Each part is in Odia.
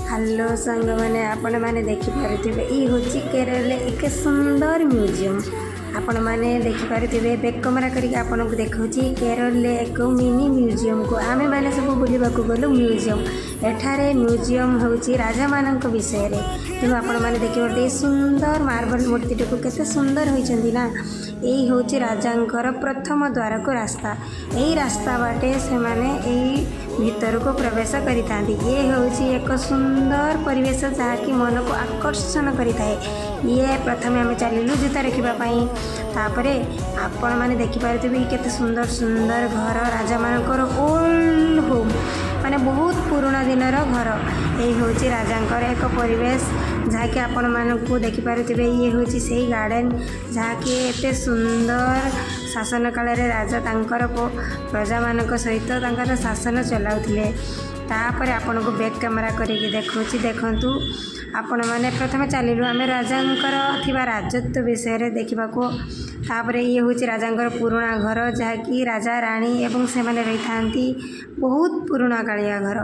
ହ୍ୟାଲୋ ସାଙ୍ଗମାନେ, ଆପଣମାନେ ଦେଖିପାରୁଥିବେ, ଇଏ ହେଉଛି କେରଳରେ ଏକ ସୁନ୍ଦର ମ୍ୟୁଜିୟମ୍। ଆପଣମାନେ ଦେଖିପାରୁଥିବେ, ବ୍ୟାକ୍ କ୍ୟାମେରା କରିକି ଆପଣଙ୍କୁ ଦେଖାଉଛି କେରଳରେ ଏକ ମିନି ମ୍ୟୁଜିୟମ୍କୁ। ଆମେମାନେ ସବୁ ବୁଲିବାକୁ ଗଲୁ ମ୍ୟୁଜିୟମ୍। ଏଠାରେ ମ୍ୟୁଜିୟମ୍ ହେଉଛି ରାଜାମାନଙ୍କ ବିଷୟରେ। ତେଣୁ ଆପଣମାନେ ଦେଖିପାରୁଥିବେ, ଏ ସୁନ୍ଦର ମାର୍ବଲ ମୂର୍ତ୍ତିଟିକୁ କେତେ ସୁନ୍ଦର ହୋଇଛନ୍ତି ନା? ଏଇ ହେଉଛି ରାଜାଙ୍କର ପ୍ରଥମ ଦ୍ୱାରକୁ ରାସ୍ତା। ଏଇ ରାସ୍ତା ବାଟେ ସେମାନେ ଏଇ ଭିତରକୁ ପ୍ରବେଶ କରିଥାନ୍ତି। ଇଏ ହେଉଛି ଏକ ସୁନ୍ଦର ପରିବେଶ, ଯାହାକି ମନକୁ ଆକର୍ଷଣ କରିଥାଏ। ଇଏ ପ୍ରଥମେ ଆମେ ଚାଲିଲୁ ଜୁତା ରଖିବା ପାଇଁ। ତାପରେ ଆପଣମାନେ ଦେଖିପାରୁଥିବେ କେତେ ସୁନ୍ଦର ସୁନ୍ଦର ଘର, ରାଜାମାନଙ୍କର ଓଲ୍ଡ ହୋମ୍, ମାନେ ବହୁତ ପୁରୁଣା ଦିନର ଘର। ଏଇ ହେଉଛି ରାଜାଙ୍କର ଏକ ପରିବେଶ, ଯାହାକି ଆପଣମାନଙ୍କୁ ଦେଖିପାରୁଥିବେ। ଇଏ ହେଉଛି ସେଇ ଗାର୍ଡ଼େନ୍, ଯାହାକି ଏତେ ସୁନ୍ଦର ଶାସନ କାଳରେ ରାଜା ତାଙ୍କର ପ୍ରଜାମାନଙ୍କ ସହିତ ତାଙ୍କର ଶାସନ ଚଲାଉଥିଲେ। ତାପରେ ଆପଣଙ୍କୁ ବ୍ୟାକ୍ କ୍ୟାମେରା କରିକି ଦେଖାଉଛି, ଦେଖନ୍ତୁ ଆପଣମାନେ। ପ୍ରଥମେ ଚାଲିଲୁ ଆମେ ରାଜାଙ୍କର ଥିବା ରାଜତ୍ୱ ବିଷୟରେ ଦେଖିବାକୁ। ତାପରେ ଇଏ ହେଉଛି ରାଜାଙ୍କର ପୁରୁଣା ଘର, ଯାହାକି ରାଜା, ରାଣୀ ଏବଂ ସେମାନେ ରହିଥାନ୍ତି। ବହୁତ ପୁରୁଣା କାଳିଆ ଘର।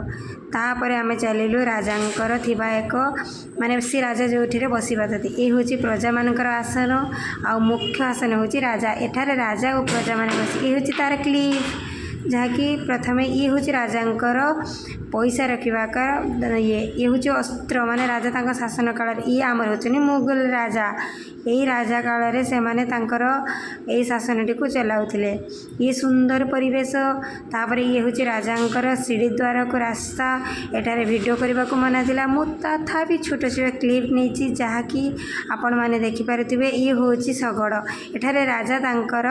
ତାପରେ ଆମେ ଚାଲିଲୁ ରାଜାଙ୍କର ଥିବା ଏକ, ମାନେ ସେ ରାଜା ଯେଉଁଠିରେ ବସିବା। ଏ ହେଉଛି ପ୍ରଜାମାନଙ୍କର ଆସନ ଆଉ ମୁଖ୍ୟ ଆସନ ହେଉଛି ରାଜା। ଏଠାରେ ରାଜା ଓ ପ୍ରଜାମାନେ ବସି। ଏ ହେଉଛି ତାର କ୍ଲିପ୍, ଯାହାକି ପ୍ରଥମେ ଇଏ ହେଉଛି ରାଜାଙ୍କର ପଇସା ରଖିବାର ଇଏ। ଇଏ ହେଉଛି ଅସ୍ତ୍ର, ମାନେ ରାଜା ତାଙ୍କ ଶାସନ କାଳରେ। ଇଏ ଆମର ହେଉଛନ୍ତି ମୁଗଲ ରାଜା। ଏଇ ରାଜା କାଳରେ ସେମାନେ ତାଙ୍କର ଏଇ ଶାସନଟିକୁ ଚଲାଉଥିଲେ। ଇଏ ସୁନ୍ଦର ପରିବେଶ। ତାପରେ ଇଏ ହେଉଛି ରାଜାଙ୍କର ସିଡ଼ି ଦ୍ୱାରକୁ ରାସ୍ତା। ଏଠାରେ ଭିଡ଼ିଓ କରିବାକୁ ମନା ଥିଲା। ମୁଁ ତଥାପି ଛୋଟ ଛୋଟ କ୍ଲିପ୍ ନେଇଛି, ଯାହାକି ଆପଣମାନେ ଦେଖିପାରୁଥିବେ। ଇଏ ହେଉଛି ଶଗଡ଼। ଏଠାରେ ରାଜା ତାଙ୍କର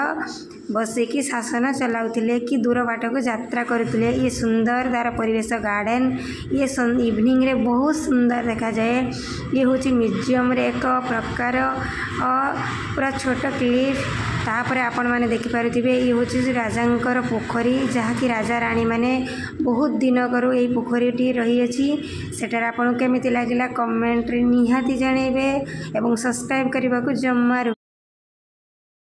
ବସିକି ଶାସନ ଚଲାଉଥିଲେ କି ଦୂର ବାଟକୁ ଯାତ୍ରା କରୁଥିଲେ। ଇଏ ସୁନ୍ଦର ତାର ପରିବେଶ, ଗାର୍ଡ଼େନ୍। ଇଏ ଇଭିନିଂରେ ବହୁତ ସୁନ୍ଦର ଦେଖାଯାଏ। ଇଏ ହେଉଛି ମ୍ୟୁଜିୟମରେ ଏକ ପ୍ରକାର ପୁରା ଛୋଟ କ୍ଲିପ୍। ତାପରେ ଆପଣମାନେ ଦେଖିପାରୁଥିବେ, ଇଏ ହେଉଛି ରାଜାଙ୍କର ପୋଖରୀ, ଯାହାକି ରାଜା ରାଣୀମାନେ ବହୁତ ଦିନକରୁ ଏଇ ପୋଖରୀଟି ରହିଅଛି। ସେଠାରେ ଆପଣଙ୍କୁ କେମିତି ଲାଗିଲା, କମେଣ୍ଟରେ ନିହାତି ଜଣାଇବେ ଏବଂ ସବସ୍କ୍ରାଇବ୍ କରିବାକୁ ଜମାରୁ